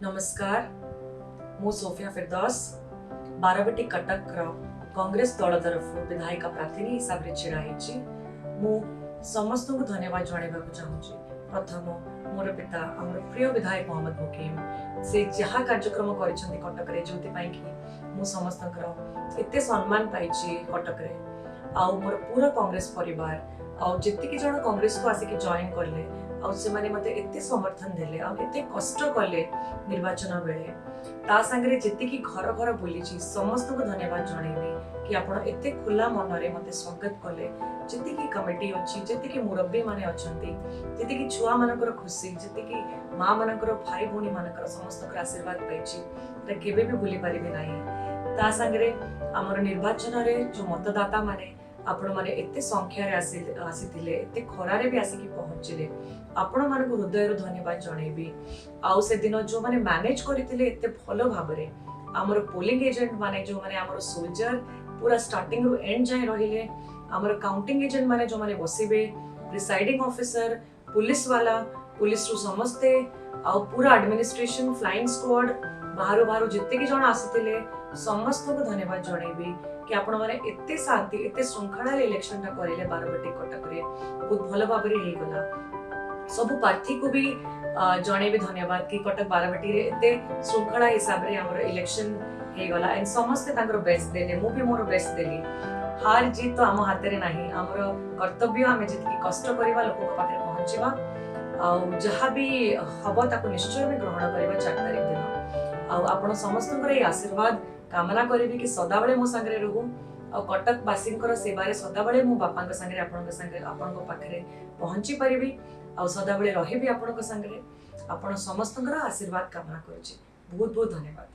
ନମସ୍କାର, ମୁଁ ସୋଫିଆ ଫିରଦୌସ, ବାରବାଟୀ କଟକର କଂଗ୍ରେସ ଦଳ ତରଫରୁ ବିଧାୟିକା ପ୍ରାର୍ଥିନୀ ହିସାବରେ ଛିଡ଼ା ହେଇଛି। ମୁଁ ସମସ୍ତଙ୍କୁ ଧନ୍ୟବାଦ ଜଣାଇବାକୁ ଚାହୁଁଛି। ପ୍ରଥମ ମୋର ପିତା, ଆମର ପ୍ରିୟ ବିଧାୟକ ମହମ୍ମଦ ମୁକିମ। ସେ ଯାହା କାର୍ଯ୍ୟକ୍ରମ କରିଛନ୍ତି କଟକରେ, ଯେଉଁଥିପାଇଁ କି ମୁଁ ସମସ୍ତଙ୍କର ଏତେ ସମ୍ମାନ ପାଇଛି କଟକରେ। ଆଉ ମୋର ପୁରା କଂଗ୍ରେସ ପରିବାର ଆଉ ଯେତିକି ଜଣ କଂଗ୍ରେସକୁ ଆସିକି ଜଏନ୍ କଲେ ଆଉ ସେମାନେ ମୋତେ ଏତେ ସମର୍ଥନ ଦେଲେ ଆଉ ଏତେ କଷ୍ଟ କଲେ ନିର୍ବାଚନ ବେଳେ, ତା ସାଙ୍ଗରେ ଯେତିକି ଘର ଘର ବୁଲିଛି, ସମସ୍ତଙ୍କୁ ଧନ୍ୟବାଦ ଜଣେଇବି କି ଆପଣ ଏତେ ଖୋଲା ମନରେ ମୋତେ ସ୍ୱାଗତ କଲେ। ଯେତିକି କମିଟି ଅଛି, ଯେତିକି ମୁରବ୍ବୀ ମାନେ ଅଛନ୍ତି, ଯେତିକି ଛୁଆମାନଙ୍କର ଖୁସି, ଯେତିକି ମା ମାନଙ୍କର, ଭାଇ ଭଉଣୀ ମାନଙ୍କର, ସମସ୍ତଙ୍କର ଆଶୀର୍ବାଦ ପାଇଛି, ଏଟା କେବେ ବି ଭୁଲି ପାରିବି ନାହିଁ। ତା ସାଙ୍ଗରେ ଆମର ନିର୍ବାଚନରେ ଯୋଉ ମତଦାତା ମାନେ, ଆପଣମାନେ ଏତେ ସଂଖ୍ୟାରେ ଆସିଥିଲେ, ଏତେ ଖରାରେ ବି ଆସିକି ପହଞ୍ଚିଲେ, ଆପଣମାନଙ୍କୁ ହୃଦୟରୁ ଧନ୍ୟବାଦ ଜଣେଇବି। ଆଉ ସେଦିନ ଯୋଉମାନେ ମ୍ୟାନେଜ କରିଥିଲେ ଏତେ ଭଲ ଭାବରେ, ଆମର ପୋଲିଂ ଏଜେଣ୍ଟ ମାନେ, ଯୋଉମାନେ ଆମର ସୋଲଜର, ପୁରା ଷ୍ଟାର୍ଟିଂରୁ ଏଣ୍ଡ ଯାଏଁ ରହିଲେ, ଆମର କାଉଣ୍ଟିଂ ଏଜେଣ୍ଟ ମାନେ ଯୋଉମାନେ ବସିବେ, ପ୍ରିସାଇଡିଂ ଅଫିସର, ପୁଲିସ ବାଲା, ପୁଲିସରୁ ସମସ୍ତେ, ଆଉ ପୁରା ଆଡମିନିଷ୍ଟ୍ରେସନ, ଫ୍ଲାଇଂ ସ୍କ୍ୱାଡ୍, ବାହାରୁ ବାହାରୁ ଯେତିକି ଜଣ ଆସିଥିଲେ, ସମସ୍ତଙ୍କୁ ଧନ୍ୟବାଦ ଜଣେଇବି କି ଆପଣମାନେ ଏତେ ଶାନ୍ତି, ଏତେ ଶୃଙ୍ଖଳାରେ ଇଲେକ୍ସନଟା କରିଲେ। ବାରବାଟୀ କଟକରେ ବହୁତ ଭଲ ଭାବରେ ହେଇଗଲା। ସବୁ ପ୍ରାର୍ଥୀକୁ ବି ଜଣେଇବି ଧନ୍ୟବାଦ କି କଟକ ବାରବାଟୀରେ ଏତେ ଶୃଙ୍ଖଳା ହିସାବରେ ଆମର ଇଲେକ୍ସନ ହେଇଗଲା ଆଣ୍ଡ ସମସ୍ତେ ତାଙ୍କର ବେଷ୍ଟ ଦେଲେ। ମୁଁ ବି ମୋର ବେଷ୍ଟ ଦେଲି। ହାର ଜିତ୍ ତ ଆମ ହାତରେ ନାହିଁ। ଆମର କର୍ତ୍ତବ୍ୟ, ଆମେ ଯେତିକି କଷ୍ଟ କରିବା, ଲୋକଙ୍କ ପାଖରେ ପହଞ୍ଚିବା ଆଉ ଯାହା ବି ହବ ତାକୁ ନିଶ୍ଚୟ ଆମେ ଗ୍ରହଣ କରିବା 4 ତାରିଖ ଦିନ। ଆଉ ଆପଣ ସମସ୍ତଙ୍କର ଏଇ ଆଶୀର୍ବାଦ କାମନା କରିବି କି ସଦାବେଳେ ମୋ ସାଙ୍ଗରେ ରହୁ ଆଉ କଟକବାସୀଙ୍କର ସେବାରେ ସଦାବେଳେ ମୁଁ ବାପାଙ୍କ ସାଙ୍ଗରେ, ଆପଣଙ୍କ ସାଙ୍ଗରେ, ଆପଣଙ୍କ ପାଖରେ ପହଞ୍ଚି ପାରିବି ଆଉ ସଦାବେଳେ ରହିବି ଆପଣଙ୍କ ସାଙ୍ଗରେ। ଆପଣ ସମସ୍ତଙ୍କର ଆଶୀର୍ବାଦ କାମନା କରୁଛି। ବହୁତ ବହୁତ ଧନ୍ୟବାଦ।